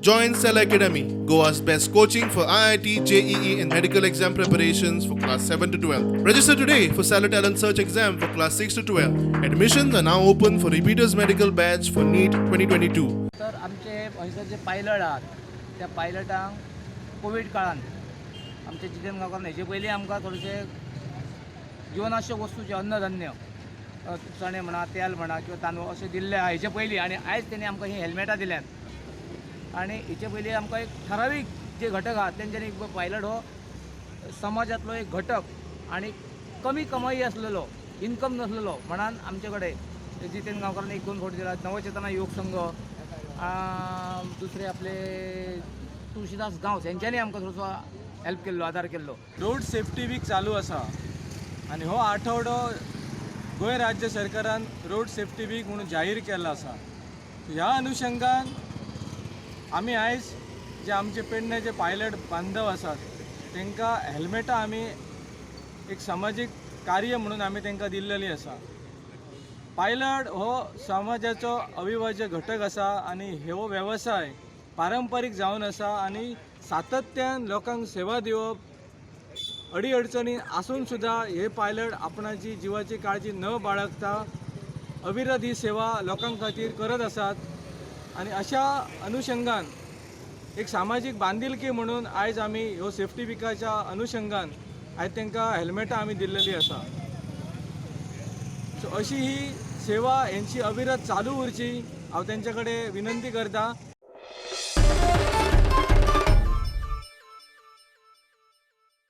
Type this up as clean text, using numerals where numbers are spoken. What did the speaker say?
Join Cell Academy, Goa's best coaching for IIT, JEE, and medical exam preparations for class 7 to 12. Register today for Stellar Talent Search exam for class 6 to 12. Admissions are now open for repeaters medical batch for NEET 2022. तर आमचे हयसर जे pilot आहात, त्या पायलटांक Covid काळान आमचे जितेंद्र गांवकारान हेजे पयलीं आमकां थोडेशे जिवनाश्यक वस्तू, जे अन्नधान्य, चणे म्हणा, तेल म्हणा किंवा तांदूळ अशें दिल्ले आहा हेजे पयलीं. आनी आयज तेणी आमकां हीं हेल्मेटां दिल्यांत. आनी हेचे पयलीं आमकां एक ठरावीक जे घटक आहात, तेंच्यांनी पायलट हो समाजांतलो एक घटक आनी कमी कमाई आसलेलो, इनकम नासलेलो म्हणान आमचे कडेन जितेंद्र गांवकारान एक दोन फावटी दिला. नवचेतना योग संघ, दुसरे आपले तुळशीदास गांवस, हेंच्यांनी आमकां थोडोसो हेल्प केल्लो, आदार केल्लो. रोड सेफ्टी वीक चालू आसा आनी हो आठवडो गोंय राज्य सरकारान रोड सेफ्टी वीक म्हणून जाहीर केल्लो आसा. ह्या अनुशंगान आमी आयज जे आमचे पेडणे जे पायलट बांधव आसात, तांकां हेल्मेटां आमी एक समाजीक कार्य म्हणून आमी तांकां दिल्लेली आसा. पायलट हो समाजाचो अविभाज्य घटक आसा आनी हो वेवसाय पारंपारीक जावन आसा आनी सातत्यान लोकांक सेवा दिवप, अडी अडचणी आसून सुद्दां हे पायलट आपणाची जिवाची काळजी न बाळगता अविरत ही सेवा लोकां खातीर करत आसात. आनी अशा अनुशंगान एक सामाजीक बांदिलकी म्हणून आयज आमी ह्यो सेफ्टी विकाच्या अनुशंगान आयज तांकां हेल्मेटां आमी दिल्लेली आसा. सो अशी ही सेवा हेंची अविरत चालू उरची, हांव तेंचे कडेन विनंती करता.